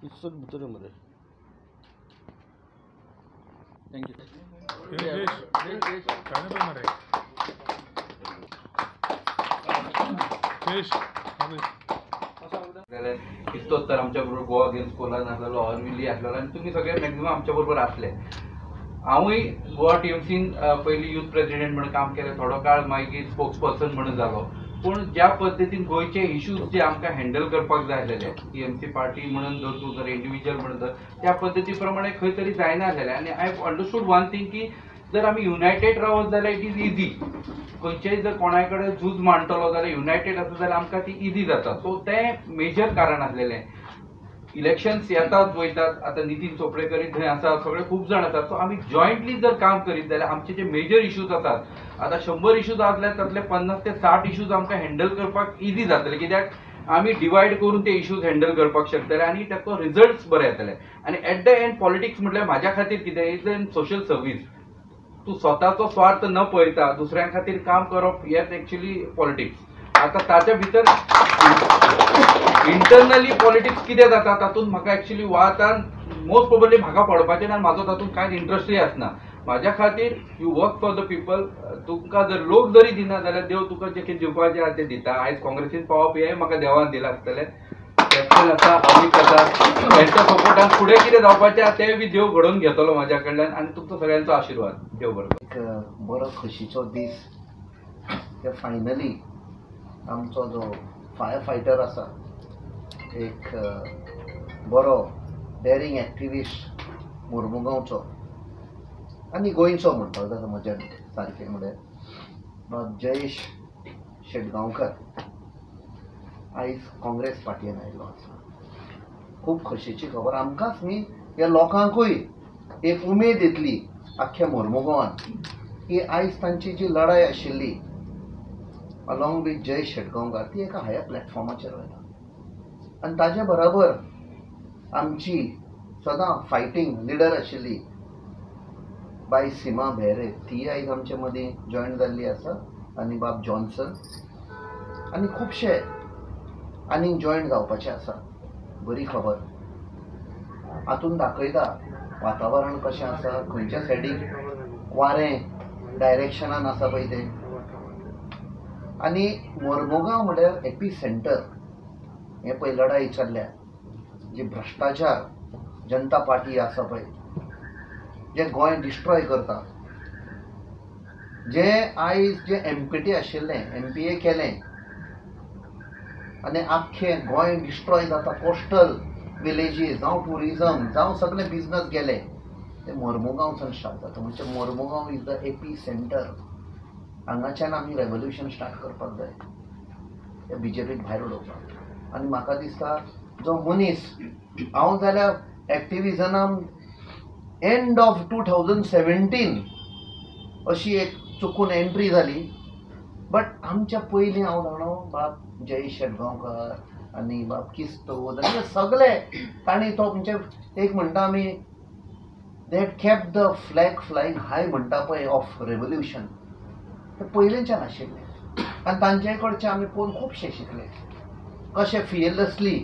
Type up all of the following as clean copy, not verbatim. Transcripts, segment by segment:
किस्तोद भितर मरे. Thank you. किस्तोद तर आमच्या बरोबर गोवा गेम्स कोलान आसलेलो, ऑरविली आसलेलो आनी तुमी सगळे मॅक्झिमम आमच्या बरोबर आसले. हांवूय गोवा टीएमसीन पयलीं यूथ प्रेसिडेंट म्हणून काम केलें, थोडो काळ मागीर स्पोक्स पर्सन म्हणून जालो. पूण ज्या पद्दतीन गोंयचे इश्यूज जे आमकां हँडल करपाक जाय आसलेले टीएमसी पार्टी म्हणून जर तूं जर इंडिविज्युअल म्हणून जर त्या पद्दती प्रमाणे खंय तरी जायना आसलेलें. आनी I understood one thing की जर आमी युनायटेड रावत जाल्यार it is easy. खंयचेय जर कोणाय कडेन झूज मांडटलो जाल्यार युनायटेड आसा जाल्यार आमकां ती इजी जाता. सो तें मेजर कारण आसलेलें. इलेक्शन्स येतात वयतात, आतां नितीन चोपडेकर थंय आसा, सगळे खूब जाण आसात. सो आमी जॉयंटली जर काम करीत जाल्यार आमचे जे मेजर इश्यूज आसात, आतां 100 इश्यूज आसल्यार तातले 50 ते 60 इश्यूज आमकां हँडल करपाक इजी जातले, कित्याक आमी डिवायड करून ते इश्यूज हँडल करपाक शकतले आनी ताचो रिजल्ट्स बरे येतले. आनी एट the and politics म्हटल्यार म्हाज्या खातीर कितें is N social service. तूं स्वताचो स्वार्थ न पळयता दुसऱ्यां खातीर काम करप हेच एक्चुअली पॉलिटिक्स. आतां ताच्या भितर इंटरनली पॉलिटिक्स कितें जाता तातूंत म्हाका एक्चुअली वातान मोस्ट प्रोबेबली म्हाका पडपाचें ना, म्हाजो तातूंत कांयच इंट्रस्टूय आसना. म्हाज्या खातीर you work for the people. तुमकां जर लोक जरी दिना जाल्यार देव तुका जें कितें दिवपाचें आसा तें दिता. आयज काँग्रेसीन पावप हें म्हाका देवान दिलां आसतलें. कॅप्टन आसा, अमीत आसा, तेंच्या सपोर्टान फुडें कितें जावपाचें आसा तें बी देव घडोवन घेतलो म्हाज्या कडल्यान आनी तुमचो सगळ्यांचो आशिर्वाद. देव बरो. एक बरो खोशीचो दीस ते फायनली आमचो जो फायर फायटर आसा, एक बरो डेरिंग एक्टिविस्ट मोर्मुगांवचो आनी गोंयचो म्हणटा ताका म्हज्या सारकें म्हळ्यार बाब जयेश शेटगांवकर आयज काँग्रेस पार्टीन आयिल्लो आसा. खूब खोशयेची खबर आमकांच न्ही, ह्या लोकांकूय एक उमेद येतली आख्ख्या मोर्मुगांवान की आयज तांची जी लढाय आशिल्ली अलॉंग वीथ जयेश शेटगांवकार ती एका हायर प्लॅटफॉर्माचेर वयता. आनी ताजे बराबर आमची सदां फायटींग लिडर आशिल्ली बाय सीमा भेरे ती आयज आमचे मदीं जॉयन जाल्ली आसा आनी बाब जॉन्सन आनी खुबशे आनीक जॉयन जावपाचे आसा. बरी खबर हातून दाखयता वातावरण कशें आसा, खंयच्या सायडीक वारें डायरेक्शनान आसा पळय तें. आनी मोर्मुगांव म्हळ्यार एपी सेंटर हें पळय लढाई चल्ल्या जी भ्रश्टाचार जनता पार्टी आसा पळय जे गोंय डिस्ट्रॉय करता, जे आयज जे एमपीटी आशिल्लें एमपीए केलें आनी आख्खें गोंय डिस्ट्रॉय जाता. कोस्टल विलेजीस जावं ट्युरिजम जावं सगळे बिजनस गेले ते मोर्मुगांवच्यान स्टार्ट जाता. म्हणजे Mormugao is the AP centre. हांगाच्यान आमी रेवोल्युशन स्टार्ट करपाक जाय त्या बीजेपीक भायर उडोवपाक. आनी म्हाका दिसता जो मनीस हांव जाल्यार एक्टिविजमान एंड ऑफ 2017 अशी एक चुकून एंट्री जाली, बट आमच्या पयलीं हांव जाणो बाब जयेश शेटगांवकर आनी बाब किस्तोद आनी सगळे तांणी तो म्हणजे एक म्हणटा आमी they kept the flag flying high म्हणटा पळय ऑफ रेवोल्युशन ते पयलींच्यान आशिल्लें. आनी तांचे कडचें आमी पळोवन खुबशें शिकले कशें फियरलेसली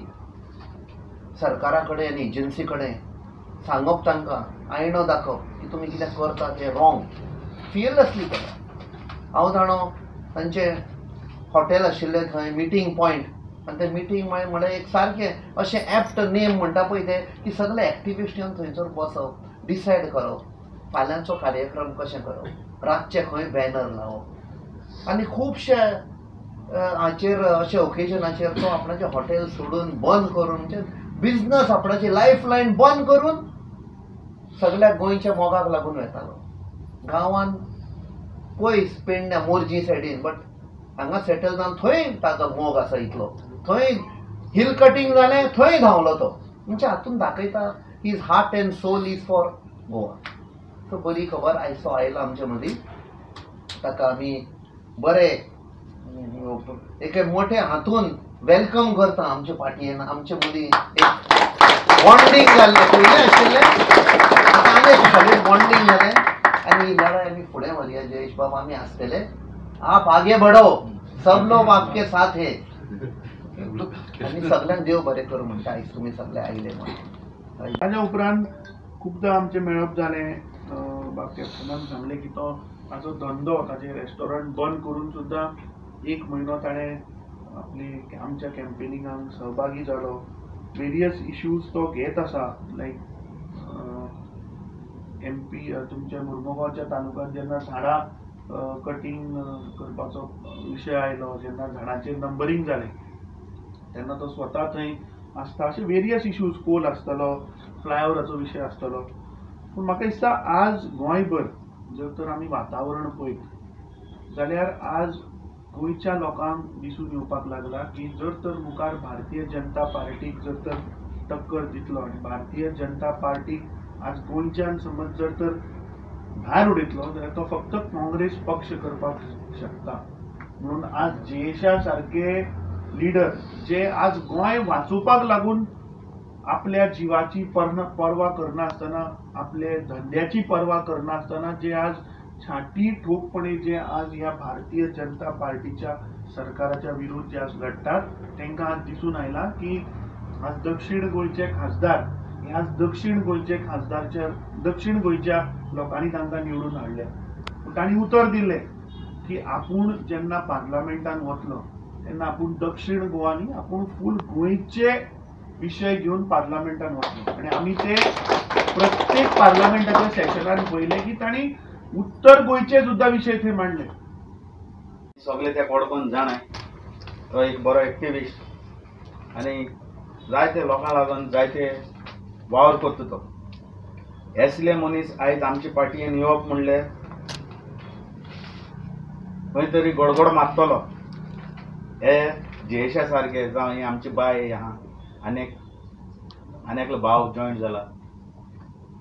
सरकारा कडेन आनी एजन्सी कडेन सांगप, तांकां आयणो दाखोवप की तुमी कितें करता तें रॉंग, फियरलेसली करप. हांव जाणो तांचें हॉटेल आशिल्लें थंय मिटींग पॉयंट आनी तें मिटींग म्हळ्यार एक सारकें अशें एप्ट नेम म्हणटा पळय तें की सगळे एक्टिविस्ट येवन थंयसर बसप, डिसायड करप फाल्यांचो कार्यक्रम कशें करप, रातचें खंय बॅनर लावप. आनी खुबशे हाचेर अशे ओकेजनाचेर तो आपणाचें हॉटेल सोडून बंद करून म्हणजे बिजनस आपणाची लायफ लायन बंद करून सगळ्या गोंयच्या मोगाक लागून वेतालो. गांवान पयस पेडण्या मोरजी सायडीन, बट हांगा सेटल जावन थंय ताजो मोग आसा इतलो, थंय हिल कटींग जालें थंय धांवलो तो. म्हणजे हातून दाखयता his heart and soul is for Goa. So बरी खबर आयज तो आयला आमचे मदीं, ताका आमी बरे एके मोठे हातून welcome करता आमचे पार्टीन. आमचे मदीं एक बॉन्डींग जाल्लें पयलें आशिल्लें, आतां आनी एक सॉलीड बॉन्डींग जालें आनी ही लढाय आमी फुडें व्हरया. जयेश बाब आमी आसतले, आप आगे बढ़ो, सब लोग आपके साथ है. आनी सगल्यांक देव बरें करूं म्हणटा आयज तुमी सगळे आयले म्हणून. ताज्या उपरांत खुबदां आमचें मेळप जालें. बाब कॅप्टनान सांगलें की तो ताजो धंदो, ताजें रेस्टॉरंट बंद करून सुद्दां एक म्हयनो ताणें आपली आमच्या कॅम्पेनिंगाक सहभागी जालो. वेरियस इश्यूज तो घेत आसा, लायक एमपी तुमच्या मुर्मुगांवच्या तालुक्यांत जेन्ना झाडां कटींग करपाचो विशय आयलो, जेन्ना झाडांचेर नंबरींग जालें तेन्ना तो स्वता थंय आसता. अशे वेरियस इश्यूज, कोल आसतलो, फ्लायओवराचो विशय आसतलो. पूण म्हाका दिसता आज गोंयभर जर तर आमी वातावरण पळयत जाल्यार आज गोंयच्या लोकांक दिसून येवपाक लागला की जर तर मुखार भारतीय जनता पार्टीक जर तर टक्कर दितलो आनी भारतीय जनता पार्टीक आज गोंयच्यान समज जर तर भायर उडयतलो जाल्यार तो फक्त काँग्रेस पक्ष करपाक शकता. म्हणून आज जयेशा सारके लिडर जे आज गोंय वाचोवपाक लागून आपल्या जिवाची पर्वा करनासतना, आपले धंद्याची पर्वा करनासतना जे आज छाती ठोकपणे जे आज ह्या भारतीय जनता पार्टीच्या सरकाराच्या विरुद्ध जे आज लढतात तांकां आज दिसून आयला की आज दक्षिण गोंयचे खासदार हे आज दक्षिण गोंयचे खासदारच्या दक्षिण गोंयच्या लोकांनी तांकां निवडून हाडले. पूण तांणी उतर दिलें की आपूण जेन्ना पार्लमेंटान वतलो तेन्ना आपूण दक्षिण गोवा न्ही, आपूण फूल गोंयचे विशय घेवन पार्लमेंटान वतलो. आनी आमी ते प्रत्येक पार्लमेंटाच्या सेशनान पळयलें की तांणी उत्तर गोंयचे सुद्दां विशय थंय मांडले. सगळे त्या कोडकोन जाणाय तो एक बरो एक्टिविस्ट आनी जायते लोकां लागून जायते वावर करता तो. असले मनीस आयज आमचे पार्टीन येवप म्हणल्यार खंय तरी गडगड मारतलो. हे जयेशा सारके जावं ही आमची बाय आहा, आनी एकलो भाव जॉयंट जाला,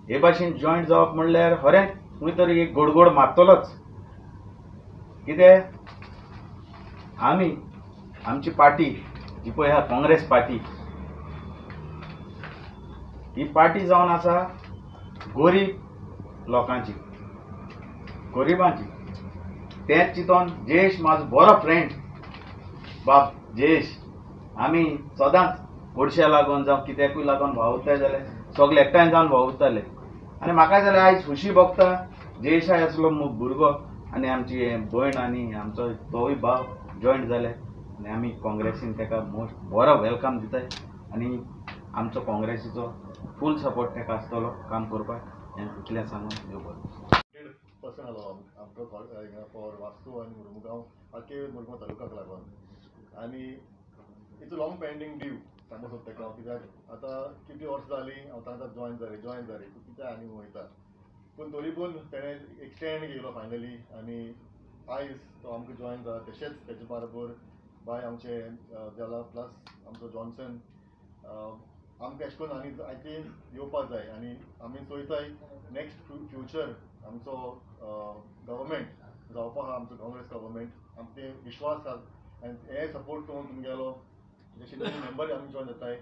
हे भाशेन जॉयंट जावप म्हणल्यार खरें खंय तरी एक गोडगोड मारतलोच. कितें आमी आमची पार्टी जी पळय आहा काँग्रेस पार्टी, ही पार्टी जावन आसा गरीब लोकांची, गरिबांची. तेंच चिंतून जयेश म्हाजो बरो फ्रेंड बाब जयेश, आमी सदांच गोडशा लागून जावं कित्याकूय लागून वावुरताय जाल्यार सगळे एकठांय जावन वावुरताले. आनी म्हाका जाल्यार आयज खुशी भोगता जयेशा आसलो भुरगो आनी आमची भयण आनी आमचो तोवूय भाव जॉयंट जाले आनी आमी काँग्रेसीन ताका मोस्ट बरो welcome दिताय आनी आमचो काँग्रेसीचो फूल सपोर्ट ताका आसतलो काम करपाक. हें इतलें सांगून देव बरें. पर्सन आलो आमचो फॉर वास्को आनी मुर्मुगांव आख्खे मुर्मुगांव तालुक्याक लागून आनी it's a long pending due सांगूंक सोदता हांव, कित्याक आतां कितलीं वर्सां जालीं हांव तांकां जॉयन जालें कित्याक आनी वयता, पूण तरी पूण तेणें एक स्टँड घेयलो फायनली आनी आयज तो आमकां जॉयन जाला. तशेंच तेजे बरोबर बाय आमचे जाला प्लस आमचो जॉन्सन आमकां एशें करून आनी आयते येवपाक जाय आनी आमी चोयताय नेक्स्ट फ्युचर आमचो गव्हर्मेंट जावपाक आहा, आमचो काँग्रेस गव्हर्मेंट आमकां ते विश्वास आहा आनी हे सपोर्ट करून तुमगेलो जशे न्यू मेंबर आमी जॉयन जाताय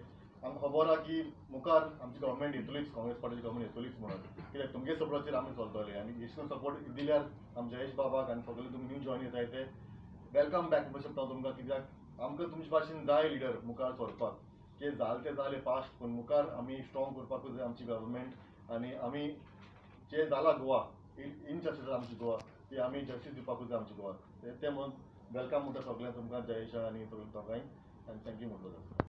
आमकां खबर आहा की मुखार आमची गव्हर्मेंट येतलीच, काँग्रेस पार्टीची गव्हर्मेंट येतलीच म्हणून, कित्याक तुमगे सपोर्टाचेर आमी चलतले आनी एशें करून सपोर्ट दिल्यार आमच्या जयेश बाबाक आनी सगळे तुमी न्यू जॉयन जाताय ते welcome back म्हणूंक शकता तुमकां, कित्याक आमकां तुमचे भाशेन जाय लिडर मुखार सरपाक. जे जालें तें जालें पास्ट, पूण मुखार आमी स्ट्रॉंग करपाकूच जाय आमची गव्हर्मेंट आनी आमी जे जालां गोवा इनजस्टीस आमची गोवा ती आमी जस्टीस दिवपाकूच जाय आमची गोवा. तें म्हणून welcome म्हणटा सगळ्यांक तुमकां जयेशा आनी सगळ्या दोगांय आनी thank you म्हणटलो.